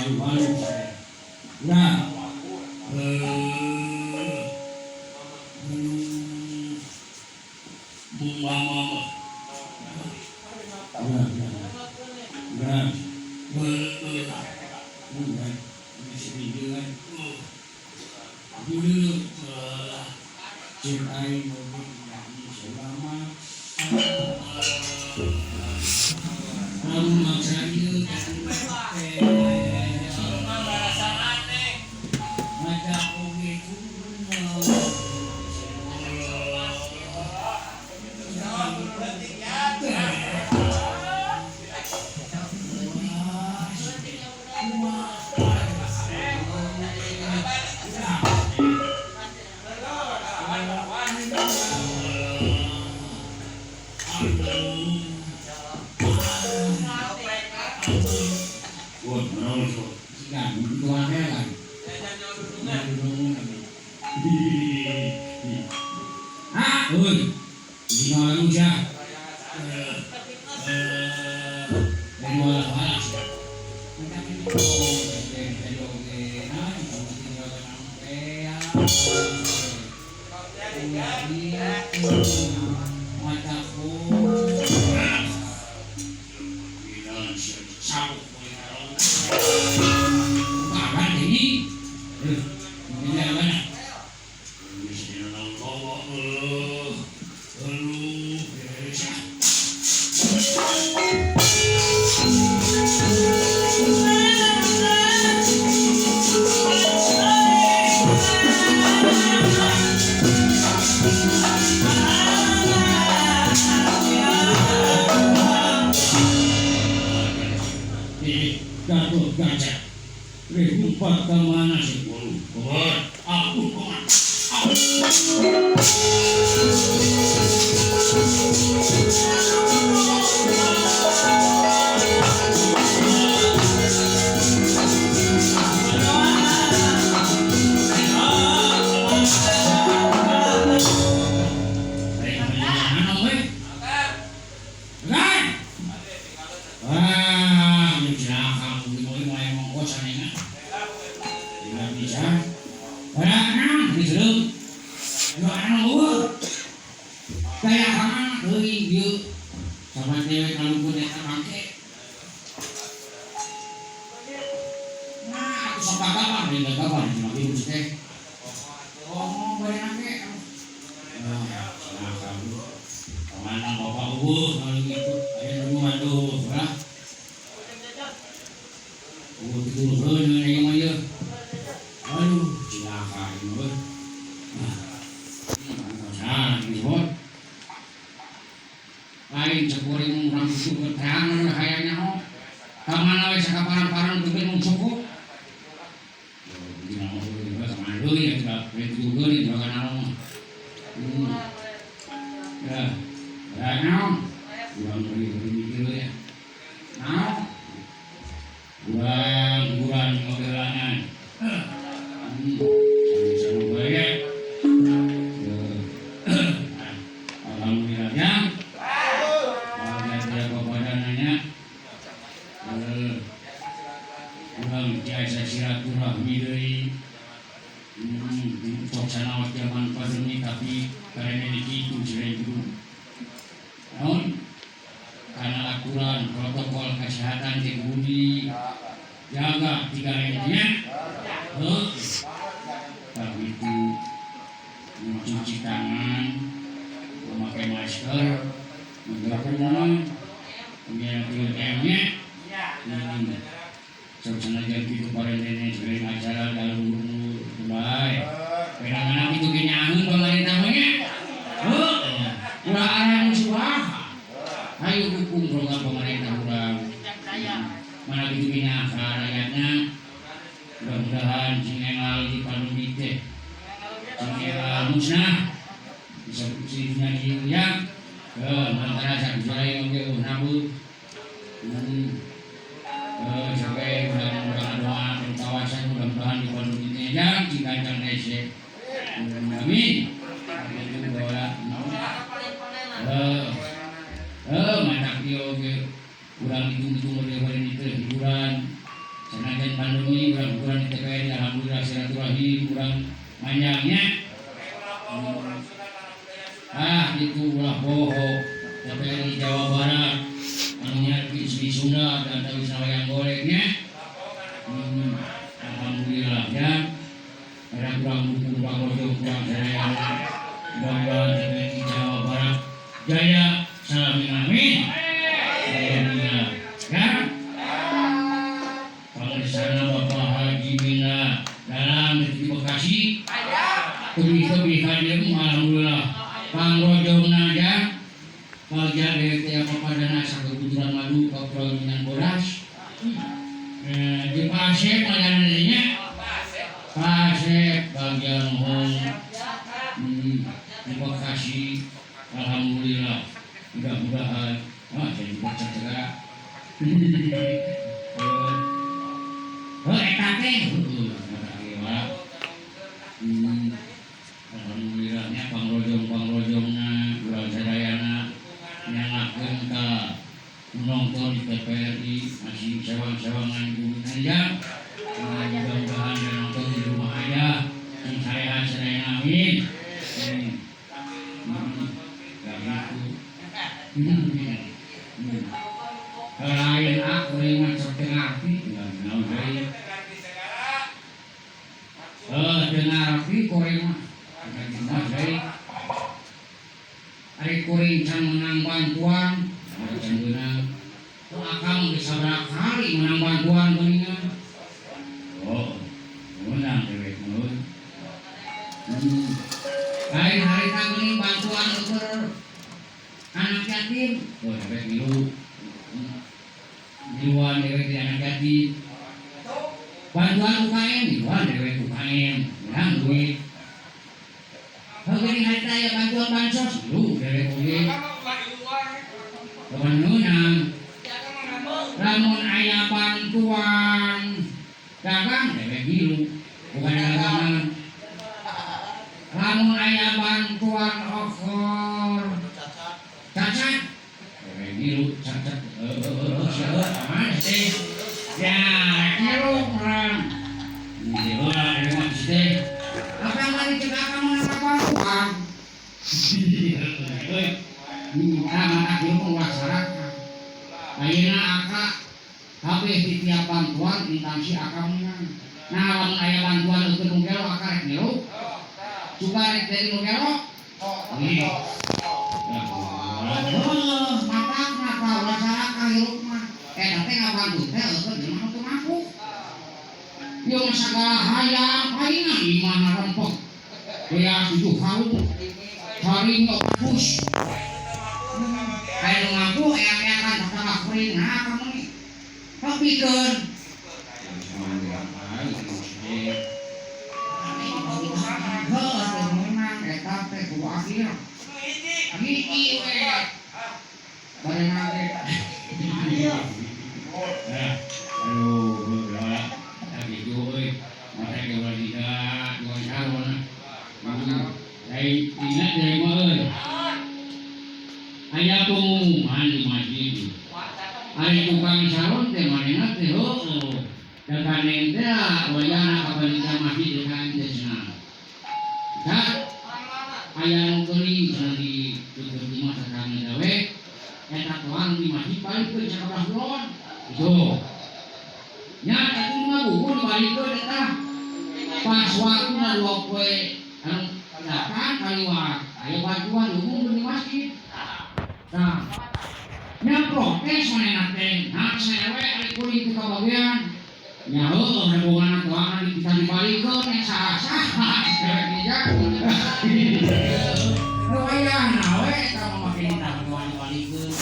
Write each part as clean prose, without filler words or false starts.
Malu-malu. Nah, mama, udah, udah, udah, udah, udah, dulu cek aing mobil jadi selama lalu maksa ieu ngajak oge. Wah, naon sok? Nah, itu aneh lah. Ah, euy. Di mana sia? Eh, eh, walah sia. Mataku. Ini. Ini mana? Gatot Gajah. Empat ke mana sih? Aku sama cewek kalau punya bangke. Nah, aku sok kapan nih, kapan cuma ibu teh. Ngomong bae nangke. Nah, kamu. Kemana bapak eueuh kalau gitu. Aya nu aduh, lah. Eueuh kitu heuh ieu mah ieu. Aduh, cilaka ieu mah. Nah, disebut. Lain cekuring urang suku keterangan hayangnya ho. Kamana we sakaparang-parang teu mung suku. Dina mah kamana deui ya tidak lain tujuh deui kana mah. Ya. Ya naon? Urang deui mikir ya. Naon? Urang hiburan ngobelanan. Sama-sama bae. Alhamdulillah ya. Urang tiasa silaturahmi deui. Sok sanaos zaman pandemi tapi karena kitu selain itu. Naon? Karena aturan protokol kesehatan teh kudu dijaga tiga nya. Heuh. Tapi itu mencuci tangan, memakai masker, menjaga kerumunan, kemudian 3M-nya. Sok sanajan kitu parentene sering acara dalam umur bae. Kadang-kadang itu ge nyaheun pemerintah mah nya. Heuh, ulah aya nu suah. Ayo dukung program pemerintah urang. Mana kitu ge nyaha rakyatna. Mudah-mudahan sing enggal di pandemi teh. Sing enggal musnah. Bisa dunia ieu ya. Heuh, antara sakusaha oge eueuh nabeuh. Sampai mudah-mudahan doa dan kawasan mudah-mudahan di pandemi teh jang cing hese. Amin. Itu doa. Matak ieu oge urang hitung-hitung bade itu hiburan. Sanajan sanajan pandemi urang ukuran di TPRI alhamdulillah silaturahim urang manjangnya. Ah itu ulah boho TPRI Jawa Barat anu nyiarkeun di Sunda dan tawis wayang goleknya. Alhamdulillah ya. Ada kurang dukung kurang rojong kurang sadaya. Mudah-mudahan TPRI Jawa Barat jaya salam amin. Alhamdulillah. Ya. Pamirsana Bapak Haji Mina dalam di Bekasi. Tebih-tebih hadir alhamdulillah. Pangrojongna ja. Bagja deui teh papadana sakebuturan madu kapurangan bodas. Di Pasep pelayanan nya. Pasep bagian nuhun. Di Bekasi alhamdulillah. Mudah-mudahan jadi bocah segala. Oh, eta teh heueuh alhamdulillah nya pangrojong-pangrojongna urang sadayana nyangakeun ka nonton di TPRI masih sewang-sewangan bumi aja. Mudah-mudahan dan nonton di rumah aja sing sarehat sadayana amin. Ya gitu. Lain aku mah sok teu ngarti, naon deui. Teu ngarti kuring mah. Mah deui. Ari kuring can menang bantuan, can beunang. Ku akang geus sabaraha kali menang bantuan geuningan. Oh, menang dewek mah. Lain harita geuning bantuan keur anak yatim. Oh, dewek milu. Miluan dewek di anak yatim. Bantuan UKM, miluan dewek UKM, menang duit. Heuh geuning harita aya bantuan bansos, milu dewek oge. Kemenang. Lamun aya bantuan dagang dewek milu, bukan dagangan. Lamun aya bantuan okor cacat dewek milu cacat heueuh aman teh. Ya, milu urang. Di heula dewek mah teh. Akang mari cek akang menang bantuan. Euy, minta mata kieu mah ulah sarakah. Ayeuna aka kabeh di tiap bantuan instansi aka menang. Nah, lamun aya bantuan eukeun nu gelo aka rek milu. Suka rek dari nu gelo? Nih. Heuh, matakna ka ulah sarakah hirup mah. Eta teh ngabantu teh eukeun jelema nu teu mampu. Ieu mah sagala hayang paingan imahna rempeg. Beas 7 karung. Saring bagus. Aya nu mampu eak-eakan tatangga kuring nah kamu nih. Pikeun. Heuh, teu meunang eta teh kudu akhir. Hiji we. Bareng ge. Aduh, ulah. Gitu euy. Mata ge ulah jiga dua calon. Lain ingat dari mah euy. Aya pengumuman di masjid. Ari tukang salon teh manehna teh heueuh. Da kaneng teh wayahna ka panitia masjid dekan teh cenah. Tah aya nu geuning cenah di deukeut imah sakami gawe eta toang di masjid balikeun sakabelah kulon. Gitu. Nya eta mah buku dibalikeun eta. Pas waktuna dua poe anu datang kaliwat aya bantuan umum di masjid. Nah, nya protes manehna teh, nah saewe ari kuring teu kabagean. Nya heueuh hubungan toangan bisa dibalikeun nya saha-saha dewek dia. Nu wayahna we eta mah make minta bantuan dibalikeun.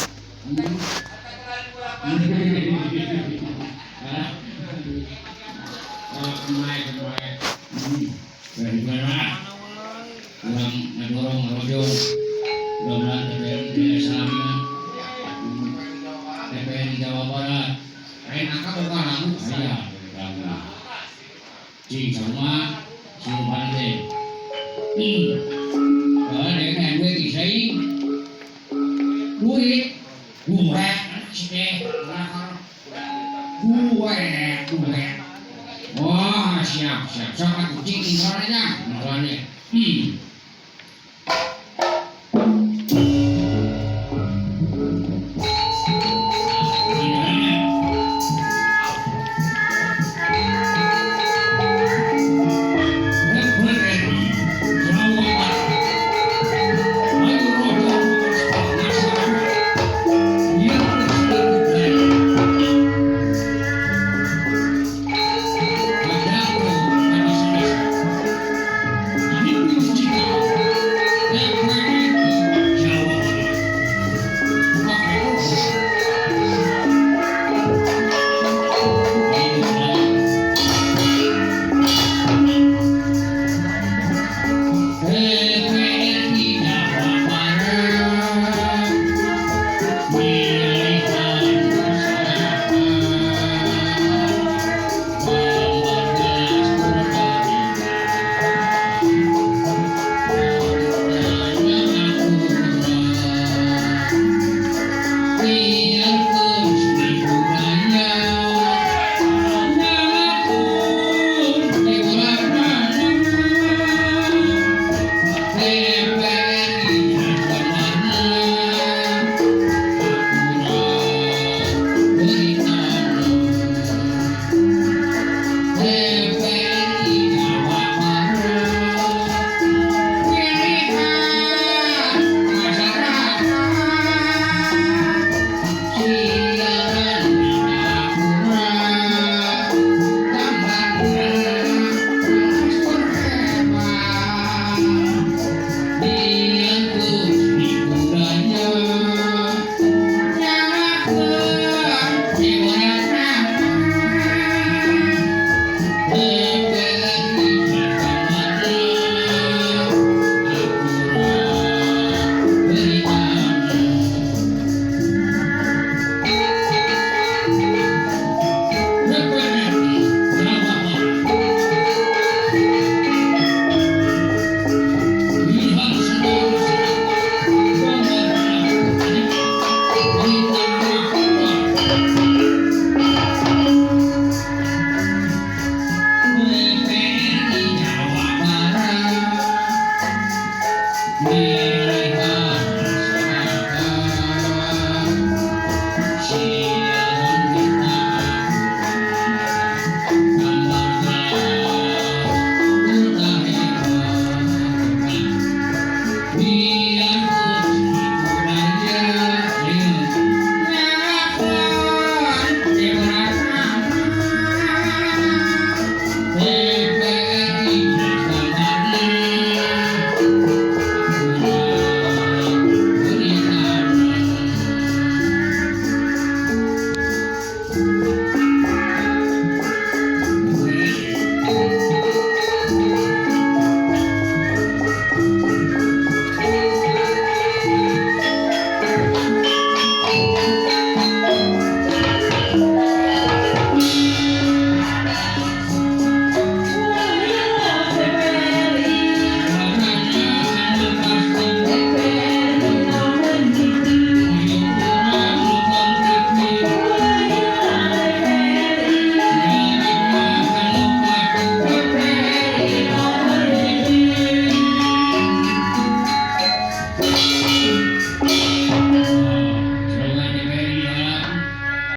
Urang ngadorong ngarojong. Mudah-mudahan TPRI jaya salamina. TPRI Jawa Barat. Lain angka boga lagu aya lagu. Cing sarua siluman teh. Dewek mah duit disaing. Duit duet si teh. Duet, duet. Siap, siap. Sok atuh cing intro aja. Intro aja.